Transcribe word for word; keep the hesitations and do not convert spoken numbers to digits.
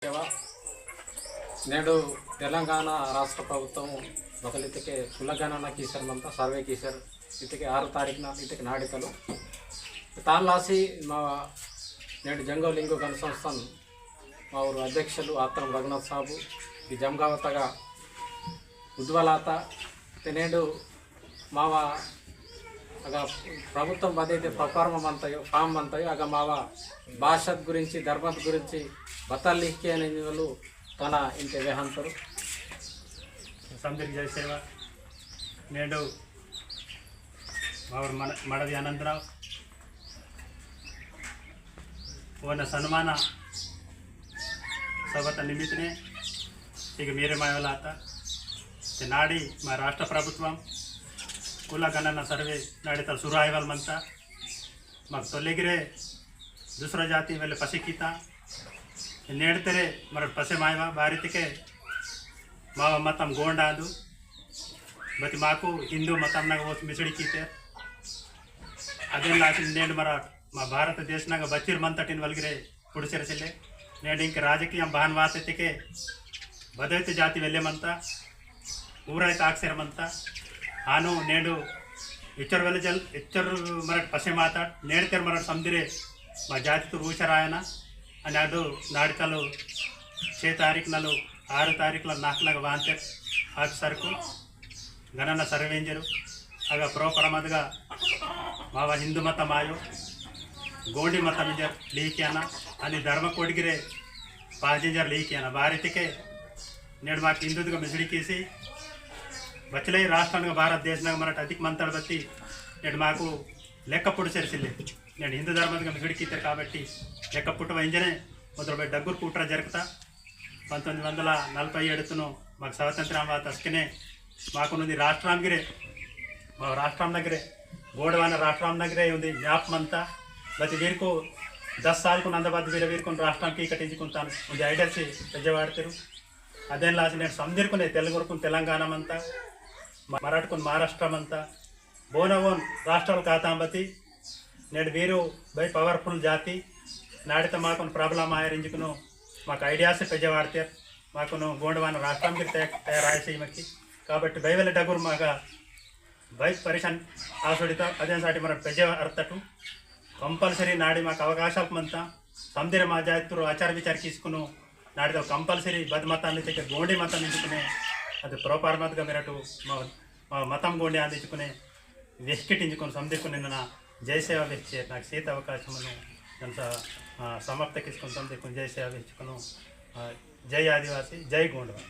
सेवा। नेडु तेलंगाना राष्ट्र प्रभुत्वम बकल इतके कुलगणना कीसर मंता, सर्वे कीसर इतके आरु तारीखना इतके नाडितलु। तालासी मा नेडु जंगो लिंगो गण संस्थान मा ऊरु अध्यक्षलु आत्रम रघुनाथ साबु, ई जमगावतगा उद्वलाता तेनेडु मावा अगा प्रभुत्वम बदैते प्रफार्म मंतयो, फार्म मंतयो, अगा मावा भाषत गुरिंची, धर्मत गुरिंची बतल लिहिके अने निवलु तना इंते वेहंतरु। संदीर जय सेवा। नेडु मावर मन-, मड़वी आनंदराव ओना सन्माना सभा निमित्तने इग मेरे मायवला आता। ते नाडी मा राष्ट्र प्रभुत्वम कुला गणना सर्वे नाडी तल सुरु आयवल मंता। मग तोलेगिरे दूसरा जाति वेले पसिकिता। नेडतेरे मरट पसे मायवा बारितके मावा मतम गोंडादु। बति माकु हिंदू मतम नग ओस मिसड़ी कीते। अदेन लासिन नेड मरट मा भारत देश नग बच्चिर मंतटिन वलगिरे पुडसेर सिले। नेड इंक राजकीय बहन वाते तेके बदैत जाति वेले मंता, ऊरायत आक्सेर मंता। आनु नेडु इच्चर वेले जल, इच्चर मरट पसे माताड, नेडतेर मरट समदिरे मा जाति तुर ऊचर आयना। अनि अदु नाडितलु छे तारीख नलु आरु तारीख ल नाकनग वांतेर आक सरकु गणना सर्वेंजरु। अगा प्रोपरमदगा मावा हिंदू मतम आयो, गोंडी मतम इंजर लिहिकियाना, अनि धर्म कोडगिरे पाजेंजर लिहिकियाना। बारितिके नेड माक हिंदूदगा मिसड़ी कीसी, बचले राष्ट्रानगा भारत देशनगा मरट अधिक मंतड़ बत्ती, नेड माकु लेक्क पुटसेर सिल्ले। नेड हिंदू धर्मदगा मिसड़ी कीतेर काबट्टी, लेक्क पुटवा इंजने, मोदल बे डग्गुर कूट्रा जरकता। पंतोम्मिदि वंदला नलभै एडुतुनु माक स्वातंत्र्यम वात अस्कने माकुन उंदी राष्ट्राम गिरे, मा राष्ट्राम नगरे, गोंडवाना राष्ट्राम नगरे उंदी map मंता। बति वीरकु दस सालकुन अंदबाद वीर वीरकुन राष्ट्राम की कटिंचकुन तान उंदी idea सी पेज्जे वाडतेरु। अदेन लासी नेड समदिरकुने तेलुगुरकुन तेलंगाना मंता, मराठकुन महाराष्ट्र मंता, बोना ओन राष्ट्राल कातांबती। नेड वीरु बै powerful जाति। नाडित माकुन problem आयर इंजुकुनु माक idea से पेज्जे वाडतेर। माकुनु गोंडवाना राष्ट्राम गिर तय-, तयार आयसे इमकी। काबट्टी बै वेले डगुर मागा बै परेशान आसोडिता। अदेन साटी मरट पेज्जे अर्थटु compulsory नाडी माक अवकाशाल मंता। समदिर मा जातितुर आचार विचार किसकुनु नाडितल compulsory बद मतान इतेके गोंडी मतान इंजुकुने अद proper मतगा मेरटु मा, मा मतम गोंडी आंदिंजुकुने वेहकिट इंजुकुन समदिरकुन नना जय सेवा वेहचे नाक सीत अवकाशमनु नंत, आ, समाप्त किसकुन समदिरकुन जय सेवा वेहचुकुनु, आ, जय आदिवासी, जय गोंडवा।